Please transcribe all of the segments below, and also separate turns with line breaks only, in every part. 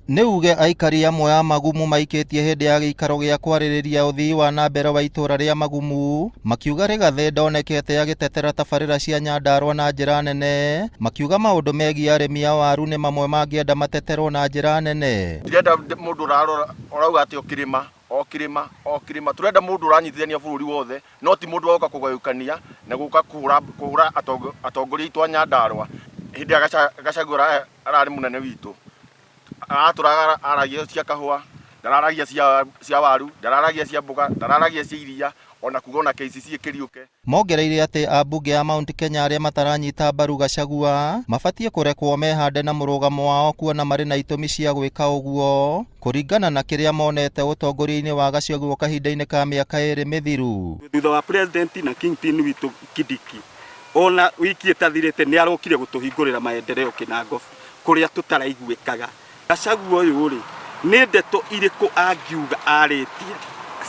Nĩ uge aikari amwe a Magumu maikĩtie hĩndĩ ya gĩikaro gĩa kwarĩrĩria ũthii wa na mbere wa itũra rĩa Magumu, makiuga Rigathĩ ndonekete agĩtetera tabarĩra cia Nyandarua na njĩra nene, makiuga maũndũ megiĩ arĩmi a waru nĩ mamwe mangĩenda mateterwo na njĩra nene.
Ndirenda mũndũ ũrarora ũrauga atĩ o kĩrĩma o kĩrĩma o kĩrĩma turenda mũndũ ũranyitithania bũrũri wothe no ti mũndũ wa gũka kũgayũkania na gũka kũhũra kũhũra atongoria aitũ a Nyandarua hĩndĩ ĩrĩa Gachagua ararĩ mũnene witũ aratũraga aragia cia kahũa ndararagia cia cia waru ndararagia cia mboga ndararagia cia iria ona kuga ona KCC ĩkĩriũke.
Mongereire atĩ ambunge a Mount Kenya arĩa mataranyita mbaru Gachagua mabatiĩ kũrekwo mehande na mũrũgamo wao kuona marĩ na itũmi cia gwĩka ũguo kũringana na kĩrĩa monete ũtongoria-inĩ wa Gachagua kahinda-inĩ ka mĩaka ĩrĩ mĩthiru.
Thutha wa president na kingpin witũ Kindiki ona wiki ĩtathirĩte nĩ arokire gũtũhingũrĩra maendeleo Kinangofu kũrĩa tũtaraiguĩkaga. Gachagua ũyũ rĩ, nĩ ndeto irĩkũ angiuga arĩtie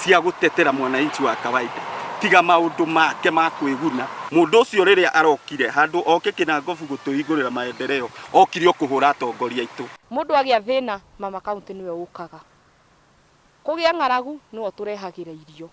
cia gũtetera mwananchi wa kawaida tiga maũndũ make ma kwĩguna? Mũndũ ũcio rĩrĩa arokire handũ oke Kinangofu gũtũhingũrĩra maendeleo, okire o kũhũra atongoria aitũ.
Mũndũ agĩa thĩna mama county nĩwe ũkaga, kũgĩa ng'aragu nĩwe ũtũrehagĩra irio.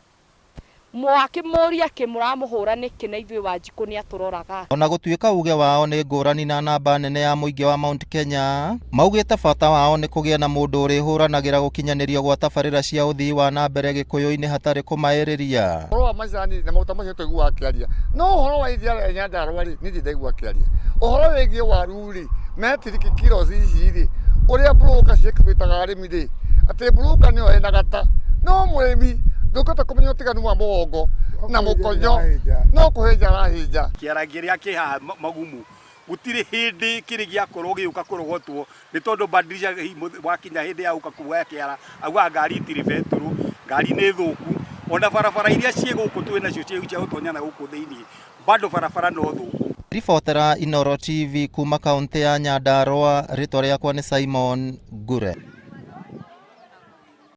Mwakĩmũũria kĩ, mũramũhũũra nĩkĩ na ithuĩ Wanjikũ nĩatũroraga?
Ona gũtuĩka uge wao nĩ ngũrani na namba nene ya mũingĩ wa Mount Kenya, maugĩte bata wao nĩ kũgĩa na mũndũ ũrĩhũranagĩra gũkinyanĩrio gwa tabarĩra cia ũthii wa na mbere Gĩkũyũ-inĩ hatarĩ kũmaĩrĩria.
Ũhoro wa macani na maguta macio twaiguaga akĩaria, no ũhoro wa iria rĩa Nyandarua rĩ, niĩ ndirĩ ndaigua akĩaria. Ũhoro wĩgiĩ waru rĩ, metric kilos ici rĩ, ũrĩa broker ciĩkĩtaga arĩmi rĩ, atĩ broker nĩyo ĩna gata, no mũrĩmi ndũngĩhota kũmenya ũtiganu wa mũgongo na mũkonyo, no kũhĩnja arahĩnja.
Kĩara kĩrĩa kĩ haha Magumu gũtirĩ hĩndĩ kĩrĩ gĩakorwo gĩgĩũka kũrogotwo nĩ tondũ Badilisha wakinya hĩndĩ ya gũka kuoya kĩara augaga ngari itirĩ betũrũ, ngari nĩ thũku, ona barabara iria ciĩ gũkũ twĩ nacio cia gũtonya na gũkũ thĩinĩ bado barabara no thũku.
Ribotera Inooro TV kuma kaũntĩ ya Nyandarua, rĩtwa rĩakwa nĩ Simon Ngure.